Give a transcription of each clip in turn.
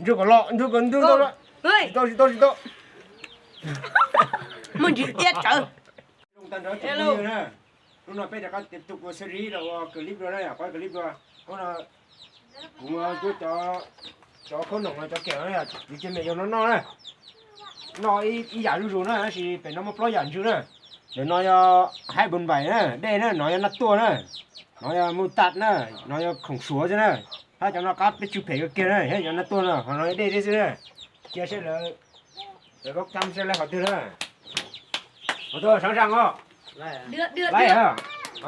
Nrug kom los, nrug kom nrug tau. Tsis tau, tsis tau, tsis tau. Muaj ntsis iab tsawv. Zoo tag nrho tsoom phooj ywg na, hnub no peb rov qab tus ua series los ua clip dua na, yom, clip dua. Hnub no kuv mus cuab cov khaub noom los cov kem na, yom, ces me nyuam noj noj na. Noj ib yam zuj zus na, tab sis pem no muaj plaub yam ntsw na. Ntawm no yog haib npoo npaim na, dej na, no yog naj tuaj na, no yog mus tas na, no yog khoom suav xwb na. Hab cov no qab peb tsw phem kawg kiag na, yog naj tuaj no, ho no dej thiab xwb na. Cia saib lawv, lawv kab cam saib lawv qhov twg na. Qhov twg sab zaj os. Laib os,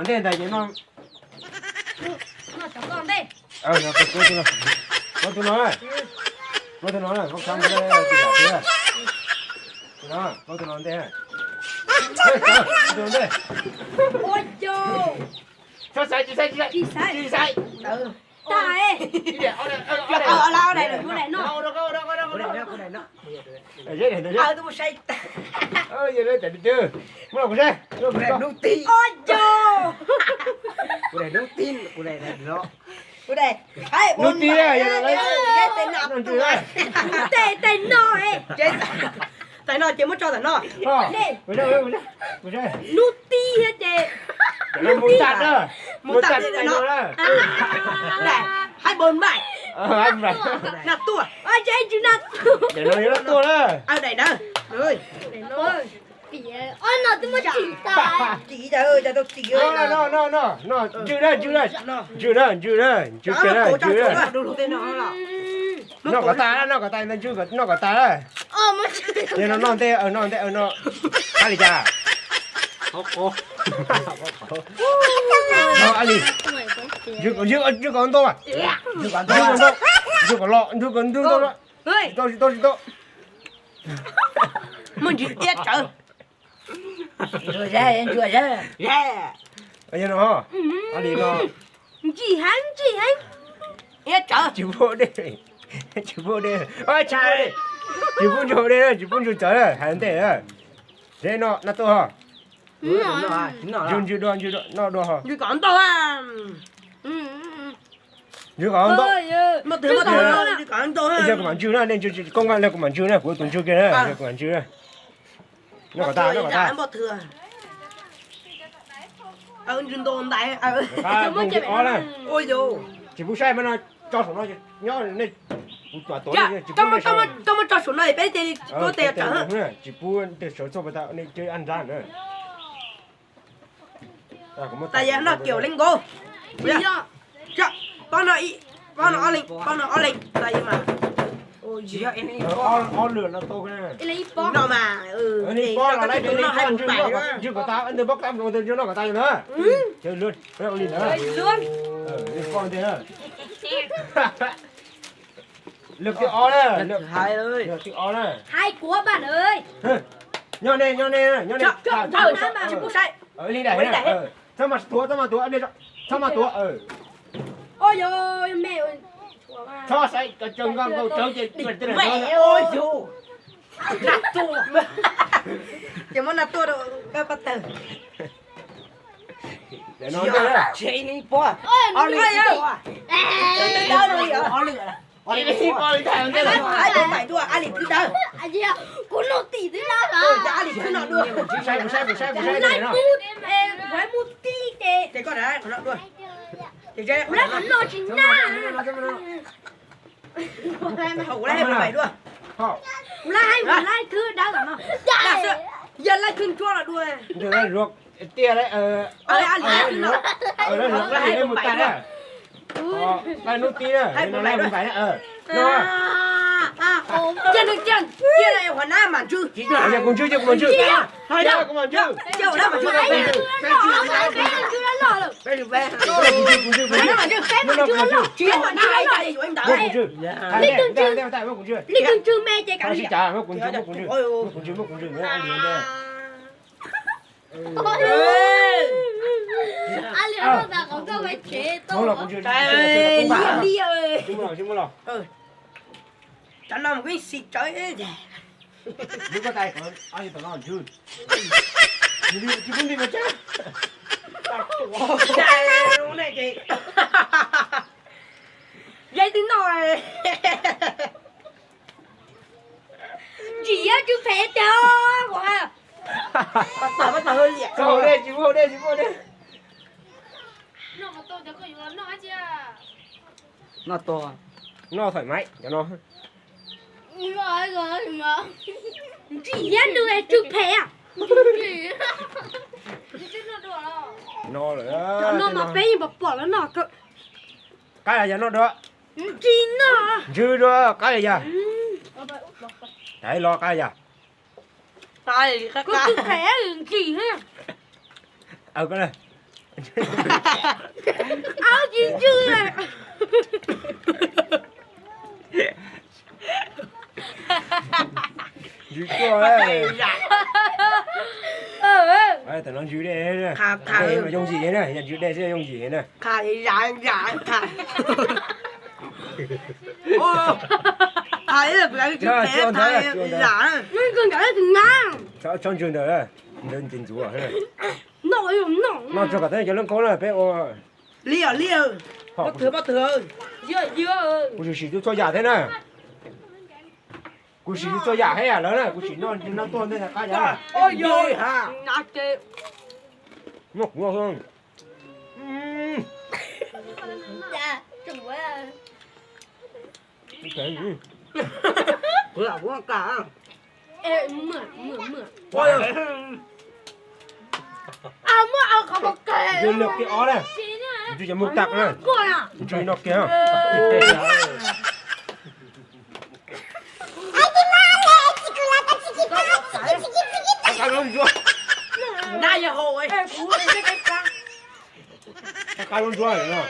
ntej ntawd ces no. Muab tus no, muab tus no, muab tus no, kab cam saib lawv qhov twg. Tus no, muab tus no ntej. Tus no ntej. Tsis xaiv, tsis xaiv, tsis xaiv, tsis xaiv. Tag, muab kuv saib. Hnub tib, hnub tib, tes no ces muab tso ntawm no. Hnub tib thiab ces mus tas, mus tas tes no. Haib npoo npaim, naj tuaj, naj tuaj. Daim no twb muab tsim tas. Tsim, cas tau tsim. No, no, no, no, ntsws na, ntsws na, ntsws na, ntsws na, ntsws kiag na, ntsws na. Noj kom tas, noj kom tas, noj kom tas. Noj kom tas, noj ntej, noj ntej, no. Ab li cas? Ab li. Ntsws kom ntau, ntsws kom ntau, ntsws kom los, ntsws kom ntau. Tsis tau, tsis tau, tsis tau. Muaj ntsis iab tsawv. Yog no, ab li no. Ntsim heev, ntsim heev. Iab tsawv. Tsis pub dej, tsis pub dej, tsis pub dej, tsis pub ntsws tsawv, hais ntej. Zeb no, naj tuaj ho. Ntsws, ntsws dua, ntsws dua, noj dua ho. Ntsws kom ntau. Ntsws kom ntau. Ib yog kuv mam ntsws na, nej ntsws tsis koob, ib yog kuv mam ntsws na, kuv tus ntsws kiag na, kuv mam ntsws na. Noj kom tas, noj kom tas. Tsis pub saib mas no, tso saum no, nyob nej, kuv tuam tuam, tsis pub nej saib. Koj muab tso saum no peb tes, tsis pub tes sawv txog pas tas nej cov ab nrab na. Tas yog noj kiaum leej nkaub. Pob no, pob no ob leeg, pob no ob leeg tas yog mas. Ob lwm no tau. No mas, noj mas ntsws kom tas, ntawd pob kab ntsws noj kom tas na. Lwm pob ntej na. Lwm thib ob na, lwm thib ob na. Nyob nej, nyob nej, nyob nej. Tsis pub saib. Li daim, txhob mas tuav, txhob mas tuav, txhob mas tuav. Txhob saib, tseem nkaus nkaus tsawv ces. Ces muab naj tuaj rau koj pab tawg. Ob lwm, ob lwm, ob lwm. Ab li thib dawb. Kuv noj tim twb no. Ab li thib no dua. Kuv laib pub, kuv laib mus tib ces. Kuv laib qhov no tsis naj. Kuv laib hais, kuv laib thib dawb no. Yog laib thib ntsuab los dua. Tiag, ab li thib no. Laib mus tas na. Laib hnub tib na, laib mus tas na. Cia nws cia, cia qhov nab mam ntsws. Kuv ntsws, kuv ntsws. Kuv ntsws, kuv ntsws. Kuv ntsws, kuv ntsws. Li twg ntsws, li twg ntsws me ces kav liam. Kuv ntsws, kuv ntsws. Ab li, li li. Tsam no mas kuv yeej xis tsawv. Yav twg noj. Tag, tag, liam. Tsis muaj dej, tsis muaj dej, tsis muaj dej. Noj tag. Noj thoải mái cov no. Ntsim thiab nws tsw phem. No lawm. Cov no mas peb yeej pom pom lawm no. Qab yog noj dua. Ntsim no. Ntsws dua qab yog. Tais los qab yog. Kuv tsw phem ntsim. Aub tsis ntsws. Ntsws tuaj. Tam no ntsws dej, yooj yim na, ntsws dej xwb yooj yim na. Txhob ntsws ntawd, ntxuav ntxuav. Noj tso kom tau cov lub nkaub na peb ua. Li os li. Kuv sim sim txhua yam thiab na. Kuv sim txhua yam thiab lawm na, kuv sim noj noj tuaj ntej qab yam. Noj kuv noj. Ntsws lwm kiag ob na. Ntsws cov mus tam na. Ntsws no kiag. Qab lub ntsuab no.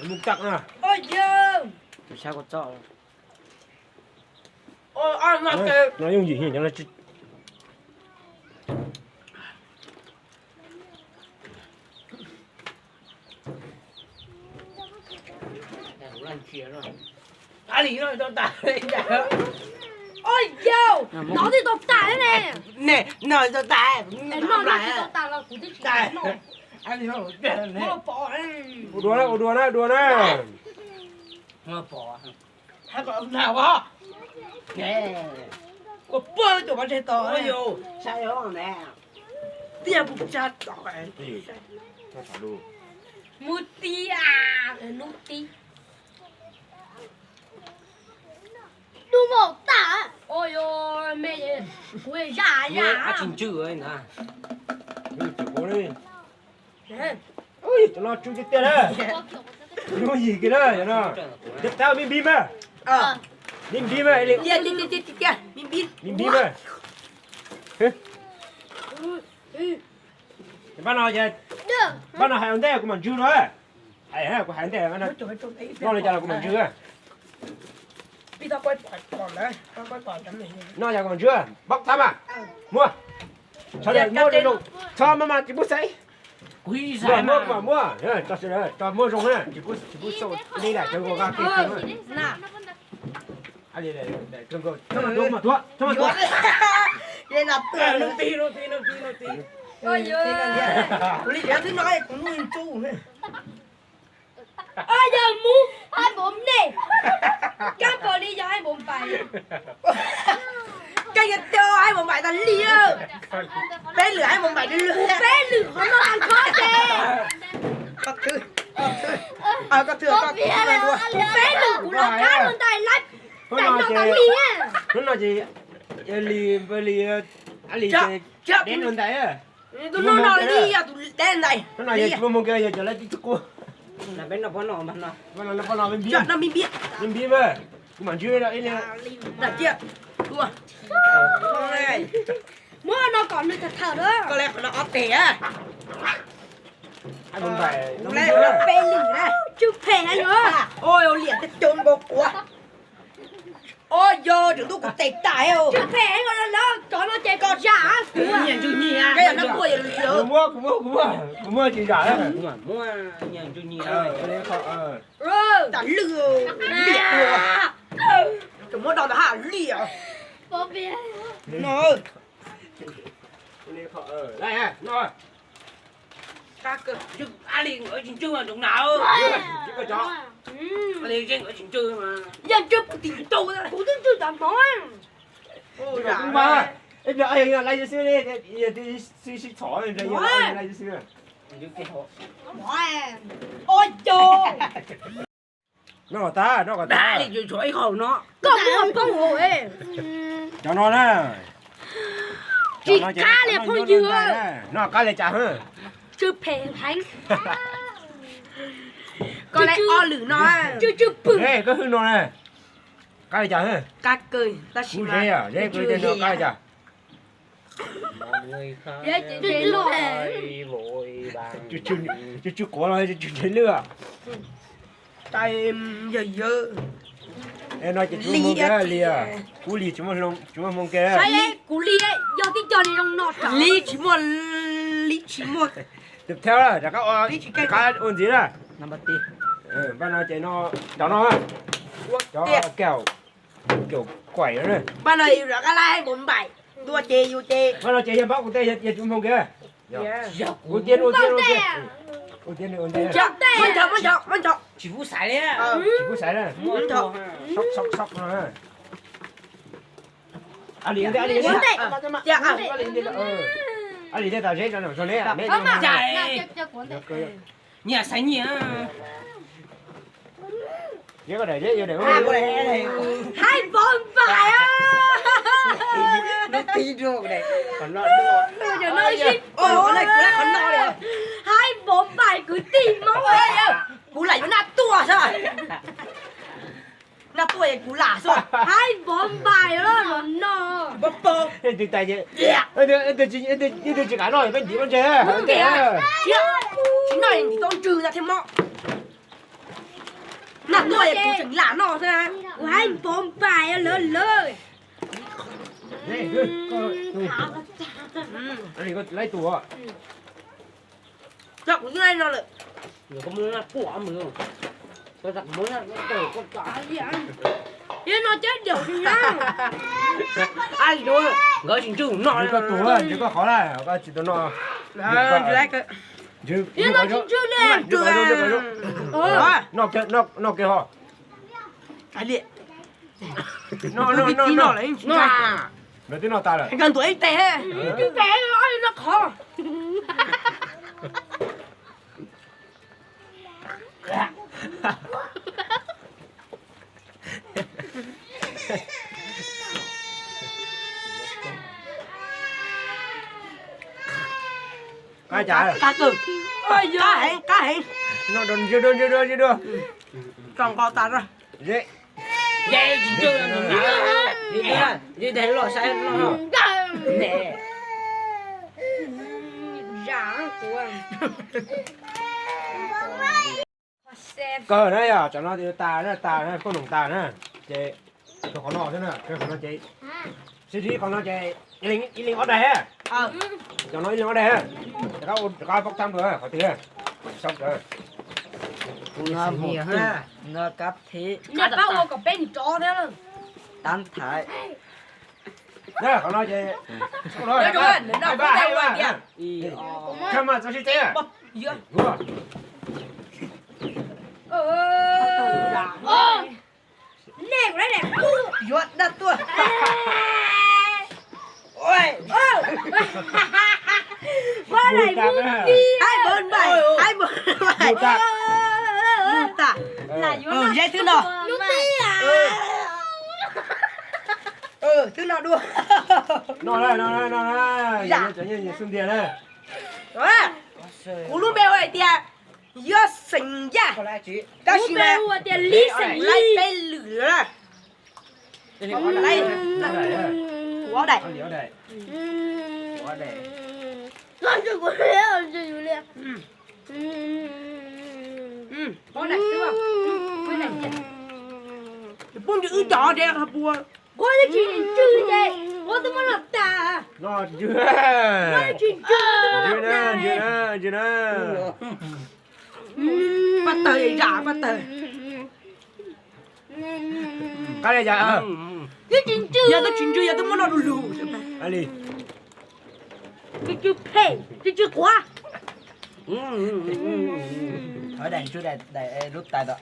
Mus tam na. No yooj yim. Ua li no tau tas. Ua yau, nov twb tau tas ne. Ne, no tau tas. Noj no tsis tau tas los kuv twb tsis noj. Ua dua na, ua dua na, dua na. Ua puag cov pov tseg tod. Tiaj kuv tsa tod. Mus tiaj, hnub tib. Nub npaum tas. Ua yau, me kuv zaj zaj. Tsis ntsws na. Cov no tsw tiag tiag na. Yooj yim kiag na, cov no. Cov tab me npib mas. Me npib mas. Me npib mas. Pab no, pab no hais ua ntej kuv mam ntsws no. Hais, kuv hais ntej, noj li cas los kuv mam ntsws. Noj li cas kuv mam ntsws, npab tab mas. Muab. Txhob muab mas tsis pub xaiv. Muab, muab, muab, tso muab zoo na, tsis pub, tsis pub xauj li daim kawg nkaus. Kawg nkaus, txhob mas tuav, txhob mas tuav. Kuv li twb no kuv nuj ntsu. Yog mus hai npaum nej, kab npaum li yog hai npaum npaim. Kab yog tau hai npaum npaim tas li. Peb lwm hai npaum npaim li, peb lwm qhov no tas khob ces. Koj thwj, koj thwj, koj thwj, peb lwm kuv los kab rau ntais lab, ntais no tas li. Hnub no ces li, li, li deb rau ntais. Tus no no li yog tus deb ntais. Hnub no yog tsis muaj moo kiag yog cov lab tib txoj kua. Peb no pab no, pab no me npib, me npib mas. Kuv mam ntsws ib li. Muab no kom nws thawm thawm na. Koj li qhov no ob teg. Peb lwm na. Tsw phem na. Ua liam tej coob npau quav. Ua yau, tseem tuaj kuv tes tas. Tsw phem, cov no ces koj zam kuv. Kuv muab, kuv muab, kuv muab, kuv muab tsis zam. Tam lwj, liam, tseem muab do ntawd haj liam. No. Ab li nkawd tsis ntswj mas ntsoov na. Ab li nkawd tsis ntswj mas. Yog ntswj puas tim rau kuv twb ntswj tas hmo. Ib pliag laiv xwb, sib txhom laiv xwb. Noj kom tag, noj kom tag. Koj muaj phooj ywg cov no na. Tsis qab li phooj ywg. Noj qab li cas? Tsw phem heev. Koj laiv ob lwm no. Tsw tsw pwg. Koj hwj no na. Qab li cas? Qab kawg, tab sis kuv zeb, zeb kuv tej no qab li cas? Tsw tsw quav los tsw tsw ntshe lwj. Yog yawg. No ces tsis muaj hmoo kiag li. Kuv li tsis muaj hmoo kiag. Kuv li yog tib co li zoo no. Li tsis muaj, li tsis muaj. Tus thawj rov qab ua ntxiv na. Npaj no ces no, cov no, cov kaum, kaum kuaim no. Npaj no yus rov qab laij npaum npaim, dua ces yus ces. Npaj no ces yog npab kuv tej yog tsis muaj hmoo kiag. Ua tiag, ua tiag, ua tiag. Muab nchos, muab nchos, muab nchos. Tsis pub xaiv li. Tsis pub xaiv na. Ab li, ab li, ab li tej tas zeb no zoo ne. Nyias xaiv nyias. Haib npaum npaim. Haib npaum npaim kwv tij Hmoob. Kuv lam yuav naj tuaj xwb. Naj tuaj kuv lam xwb. Haib npaum npaim los no. Ib tug tsis kam noj peb ntim peb ntse. Tsis noj ntim tau ntswg ntag thiaj mob. Naj tuaj kuv tseem lam noj xwb. Kuv haib npaum npaim lawv lawv. Laib tus. Kuv twb laib no lawm. Yog no cab diam na. Nkawd tsis ntswj no. Koj tus, koj qhov na, koj tsis tau noj. Yog no tsis ntswj li. Noj kiag ho. Noj, noj, noj. Nkawd twb ntuav ib teg. Noj qhov. Qab cas? Qab kawg. Qab heev, qab heev. Noj dua, ntswj dua, ntswj dua, ntswj dua. Tso nqos tas. Zeb. Zeb tsis ntswj, zeb dag loj saib loj. Kawg na yog, tsam no tas na, tas na, koj noom tas na, ces kawg qhov no xwb na, kawg qhov no ces, sib sib qhov no ces ib leeg ob daig. Cov no ib leeg ob daig, rov qab pob thab dua qhov twg. Kuv no mus no kab thib. Nej pab ua kom peb nrov thiab. Tab thaiv. Qhov no ces, nej kuv lab daim qub yuav dab tuaj. Haib npaum npaim, haib npaum npaim. Mus tas. Zeb twb no. Twb no dua. No na, no na, no na. Xub ntiag na. Kuv lub npe hu hais tias Yuav Xeem Yaj, tab sis mas laib peb lwm lawm na. Kuv ob daim. Pub ntswg wb cov de qhov pua. Kuv twb tsis ntswg ces kuv twb muab noj tas. Kuv twb tsis ntswg, kuv twb muab noj tas. Paj tawg zam paj tawg. Qab li cas? Twb tsis ntswg, yog twb tsis ntswg yog twb muab noj du lug. Li. Twb tsw phem, twb tsw quav. Thov daim ntsuj daim lub tais tom.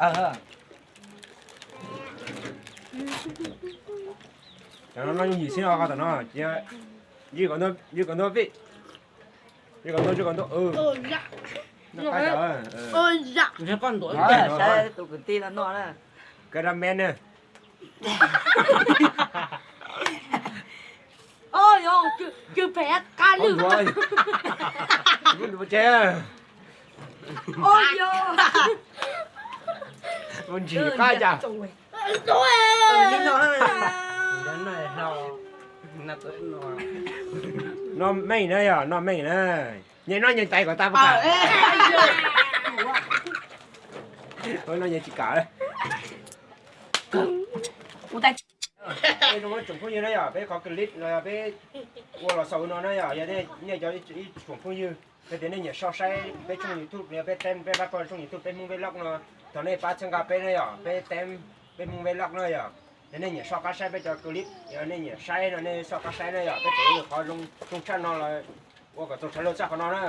Cov no noj yooj yim xwb os, qhov tom no. Ywg kom ntua, ywg kom ntua vij, ywg kom ntua, ywg kom ntua. Noj qab. Saib tus kwv tij no noj na. Kawg dab me na. Cw phem qab lwj. Ua ntsis qab cas. Noj meej na yog, noj meej na. Nyias noj nyias tais kom tag. Noj nyias tsis kam. Zoo tsoom phooj ywg na yom, peb qhov clip no yog peb ua los xaus no na yom, yog nej cov ib tsoom phooj ywg, yog tias nej nyiam soj saib peb tshooj YouTube, peb teeb peb pab poj tshooj YouTube peb Hmoob vlog no, thov nej pab txhawb nqa peb na yom, peb teeb peb Hmoob vlog na yom. Yog nej nyiam soj qab saib peb cov clip, yog nej nyiam saib no nej soj qab saib na yom, peb tseem ua qhov zoo tshaj no los ua kom txaus tshaj lawm txaj qhov no na.